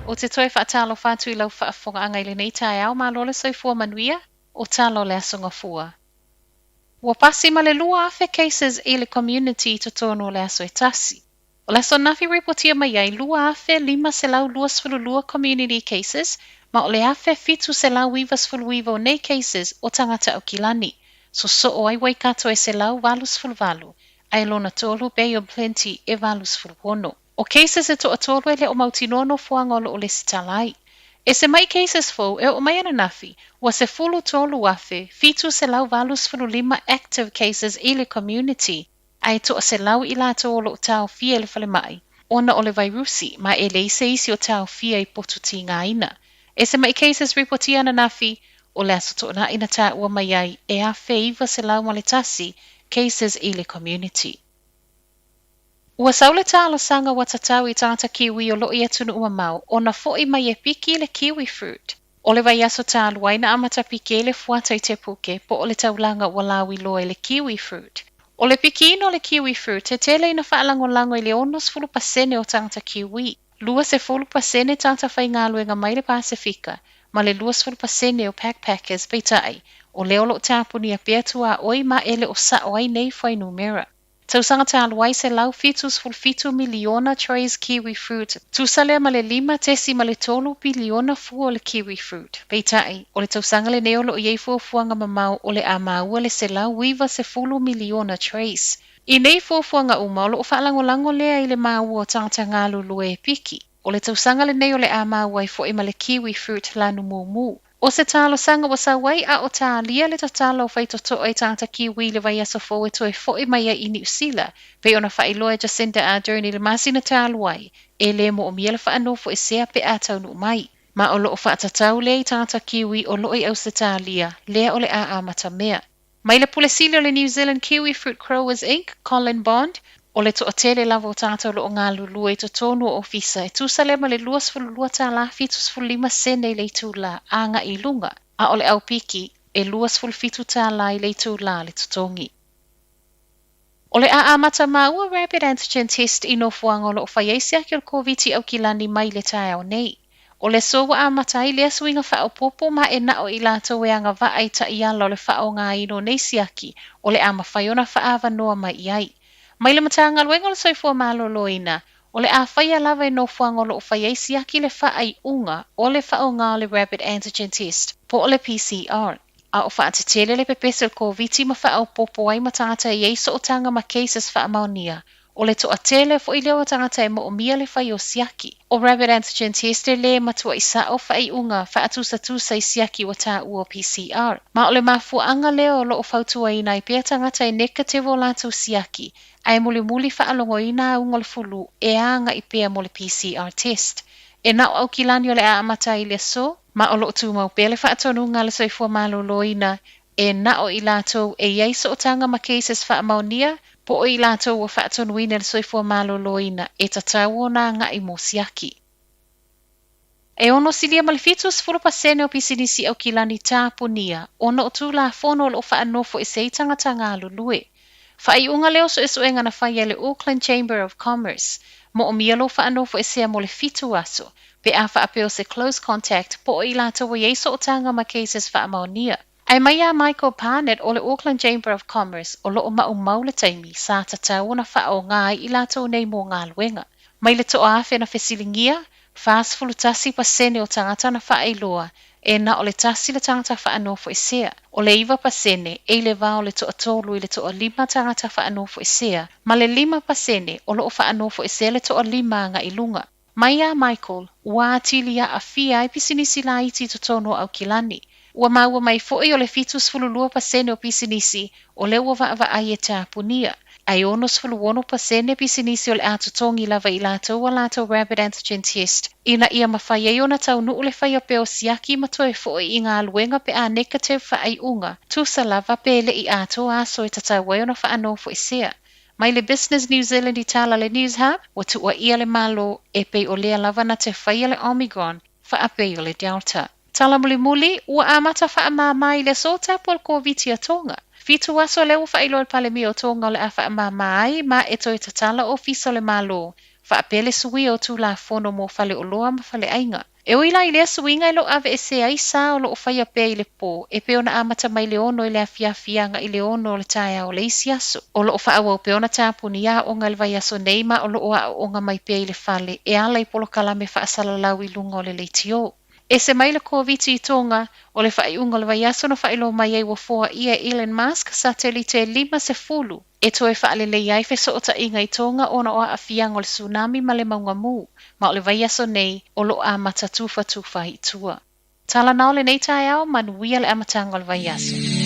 Ou te toe faatalofa atu i lau faafofogaaga i lenei taeao, malo le soifua manuia, o tala o le Aso Gafua. Ua pasi ma le 2,000 cases i le community i totonu o le aso e tasi. O le aso ananafi ripotia mai ai 2,522 community cases ma o le 1,799 o nei cases o tagata Aukilani. Sosoo ai Waikato e 188, ae lona tolu Bay of Plenty e 86. O cases e toatolu e le o mautinoa nofoaga o lo o lesitala ai. E se mai cases fou e oo mai ananafi, ua 13,785 active cases i le community, ae 100 i latou o lo o taofia i le falemai ona o le vairusi, ma e leai se isi o taofia i potu tigaina. E se mai cases ripotia ananafi, o le aso Toonai na taua mai ai e 1,901 cases i le community. Ua sau le talosaga ua tatau i tagata Kiwi o lo o i atunuu mamao ona fo'i mai e piki le kiwi fruit. O le vaiaso talu ai na amata piki ai le fuata i Te Puke po o le taulaga ua lauiloa i le kiwi fruit. O le pikiina o le kiwi fruit e tele ina faalagolago i le 60% o tagata Kiwi, 20% tagata faigaluega mai le Pasefika, ma le 20% o backpackers, peitai, o lea o lo o tapunia pea tuaoi ma e le o sao ai nei fuainumera. Tausaga talu ai 177 miliona trays kiwi fruit, tusa lea ma le 5.3 piliona fua o le kiwi fruit. Peitai, o le tausaga lenei o lo o i ai fuafuaga mamao o le a maua le 190 miliona trays. I nei fuafuaga uma, o lo o faalagolago lea i le maua o tagata galulue e piki. O le tausaga lenei o le a maua ai foi ma le kiwi fruit lanu mumu. O se talosaga ua sau ai a o talia le tatalo o faitotoa i tagata Kiwi i le vaiaso fou e toe fo'i mai ai i Niu Sila, pei ona faailoa e Jacinda Ardern i le masina talu ai, e le moomia le faanofoesea pe a taunuu mai. Ma o lo o faatatau lea i tagata Kiwi o lo o i Ausetalia, lea o le a amatamea. Mai le Pule Sili o le New Zealand Kiwi Fruit Growers Inc, Colin Bond, o le toatele lava o tagata o lo o galulue i totonu o ofisa e tusa lea ma le $22.75 sene i le itulā agai i luga, a o le au piki e $27 i le itulā le totogi. O le a amata maua rapid antigen test i nofoaga o lo o fai ai siaki o le Koviti Aukilani mai le taeao nei. O le aso ua amata ai lea suiga faaopoopo ma e na o i latou e agavaa i taiala o le faaaogaina o nei siaki o le a mafai ona faaavanoa mai i ai. Mai le Matagaluega o le Soifua Maloloina, o le a faia lava i nofoaga o lo o fai ai siaki le faaiuga o le faaaoga o le rapid antigen test po o le PCR. A o faatetele le pepesi o le Koviti ma faaopoopo ai ma tagata e i ai sootaga ma cases faamaonia, o le toatele foi lea o tagata e moomia le fai o siaki. O rapid antigen test e le matuai sao faaiuga faatusatusa i siaki ua taua o PCR. Ma o le mafuaaga lea o lo o fautuaina ai pea tagata e negative o latou siaki, ae mulimuli faalogoina auga o le fulu e agai pea mo le PCR test. E na o Aukilani o le a amata ai i le aso, ma o lo o tumau pea le faatonuga a le Soifua Maloloina e na o i latou e i ai sootaga ma cases faamaonia, po o i latou ua faatonuina e le Soifua Maloloina e tatau ona agai mo siaki. E ono silia ma le 70% o pisinisi Aukilani tapunia ona o Tulafono o lo o faanofoesea ai tagata galulue. Faaiuga lea o suesuega na faia e le Auckland Chamber of Commerce, moomia lou faanofoesea mo le 7 aso, pe a faapea o se close contact po o i latou ua i ai sootaga ma cases faamaonia. Ae mai iā Michael Parnett o le Auckland Chamber of Commerce o lo o maumau le taimi sa tatau ona faaaoga ai i latou nei mo galuega. Mai le 1,000 na fesiligia, 41% o tagata na faailoa e na o le tasi le tagata faanofoesea, o le 9% e i le va o le toatolu i le toalima tagata faanofoesea, ma le 5% o lo o faanofoesea le toalima agai i luga. Mai iā Michael, ua atili aafia ai pisinisi laiti i totonu o Aukilani. Ua maua mai foi o le 72% o pisinisi o lea ua vaavaai e tapunia, ae 66% pisinisi o le a totogi lava i latou a latou rapid antigen test ina ia mafai ai ona taunuu le faia pea o siaki ma toe foi i galuega pe a negative faaiuga, tusa lava pe le i atoa aso e tatau ai ona faanofoesea. Mai le Business New Zealand i tala le News Hub, ua tuuaia le Malo e pei o lea lava na te faia le Omicron faapei o le Delta. Tala mulimuli, ua amata faamāmā i le aso tapu o le Koviti a Tonga. 7 aso lea ua faailoa e le Palemia o Toga o le a faamāmā ai ma e toe tatala ofisa o le Malo faapea le suia o Tulafono mo faleoloa ma faleaiga. E ui la i lea suiga e le o aveesea ai sa o lo o faia pea i le pō e pei ona amata mai le 6 i le afiafi agai i le 6 o le taeao o le isi aso. O lo o faaauau pea ona tapuni aoga i le vaiaso nei ma o lo o aooga mai pea i le fale e ala i polokalame faasalalau i luga o le leitio. Ese mai le Koviti i Toga, o le faaiuga o le vaiaso na faailoa mai ai ua foaia e Elon Musk satelite e 50 e toe faaleleia ai fesootaiga i Toga ona o aafiaga o le tsunami ma le mauga mū, ma o le vaiaso nei o lo o amata tufatufa ai i tua. Tala na o lenei taeao, manuia le amataga o le vaiaso.